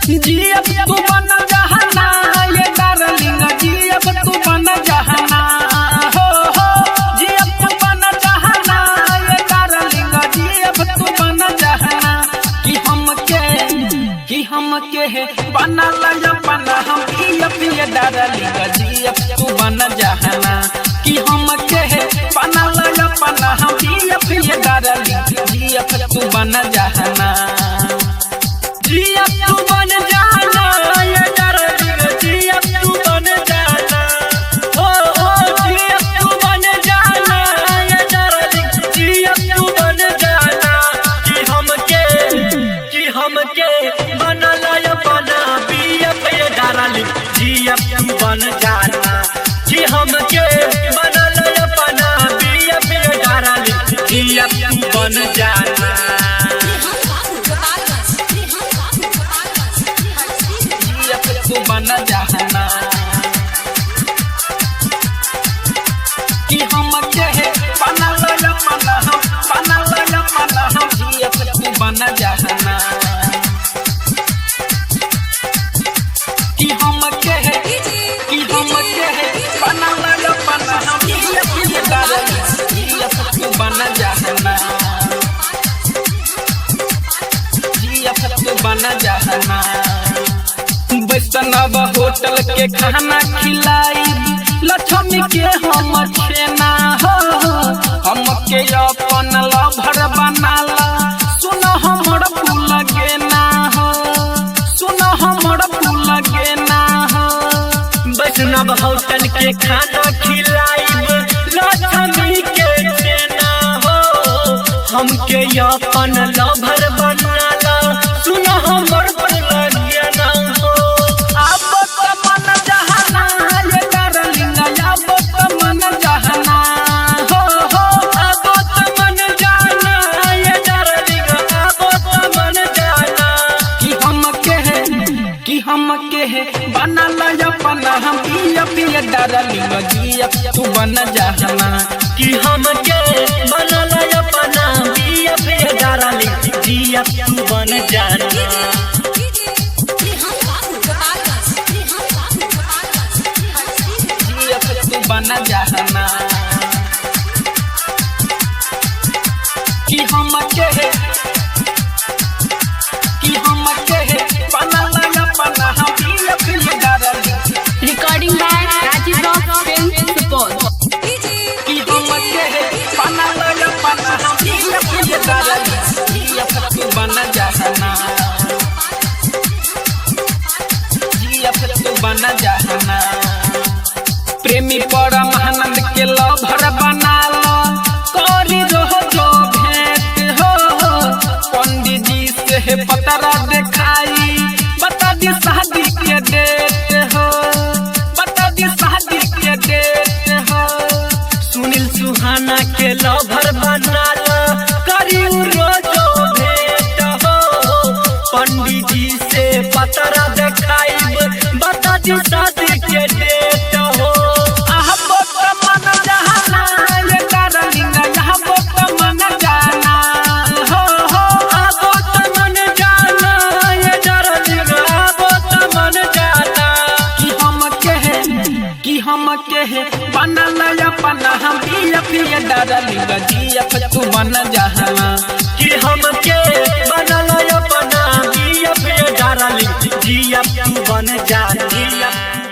GF तू बन जहाना ये डार्लिंग, जीएफ तू बन जहाना हो हो, जीएफ तू बन जहाना ये डार्लिंग, जीएफ तू बन जहाना। कि हम के है बना लया बना हम पीएफ ये डार्लिंग, जीएफ तू बन जहाना। कि हम के है बना लया बना हम पीएफ ये डार्लिंग, जीएफ तू बन जहाना। जीएफ तू बन जाना ये डार्लिंग, जीएफ तू बन जाना हो हो, जीएफ तू बन जाना ये डार्लिंग, जीएफ तू बन जाना। कि हमके बना लाया बना बीएफ ये डार्लिंग, जीएफ तू बन जाना। कि हमके बना लाया बना बीएफ ये डार्लिंग, जीएफ तू बन जाना। जीएफ तू बन जहाना। कि हम के है बना लया बना हम, बना लया बना हम, जीएफ तू बन जहाना। कि हम के है, कि हम के है बना लया बना हम, जीएफ ये डार्लिंग, जीएफ तू बन जहाना। जीएफ तू बन जहाना। वैष्णव होटल के खाना खिलाई, लक्ष्मी के हम छेना हो, हमके अपन लभर बनाला, सुन हमर फूल गेना हो, सुन हमर फूल गेना हो। वैष्णव होटल के खाना खिलाइब, लक्ष्मी के छेना हो, हमके अपन लभर बनाला, सुन हमर लगियाना हो। अब तो मन जहाना ये डार्लिंग, अब तो मन जहाना हो हो, अब तो मन जाना ये डार्लिंग, अब तो मन जाना। कि हम के है, कि हम के है बना लया बना हम पिया पिया डार्लिंग, जीएफ तू बन जहाना। कि हमके बना लाया बना बीएफ ये डार्लिंग, जीएफ तू बन जाना। जीएफ तू बन जहाना। कि हम के है, कि हम के है बना लया बना हम पिया पिया darling. Recording by Rajiv Rock Film Support. कि हम के है बना लया बना हम पिया पिया डार्लिंग, जीएफ तू बन जहाना। जीएफ तू बन जहाना। प्रेमी परमानंद के लभर बना लो, करी रहो जो भेंट हो, पंडित जी से है पतरा दिखाई, बता दी शादी के डेट हो, बता दी शादी के डेट हो। सुनील सुहाना के लभर बनाला, करी रोजो भेंट हो, पंडित जी से पतरा देखाइब, बता दी शादी के डेट हो। आह बोत मन जहाना ये डार्लिंग, आह बोत मन जाना हो हो, आबो तो मन जाना ये डार्लिंग, आबो तो मन जाना। कि हम के है, कि हम के है बना लया बना हम पिया पिया डार्लिंग, जीएफ तू बन जहाना। कि हमके बना लाया बना बीएफ ये डार्लिंग, जीएफ तू बन जाना।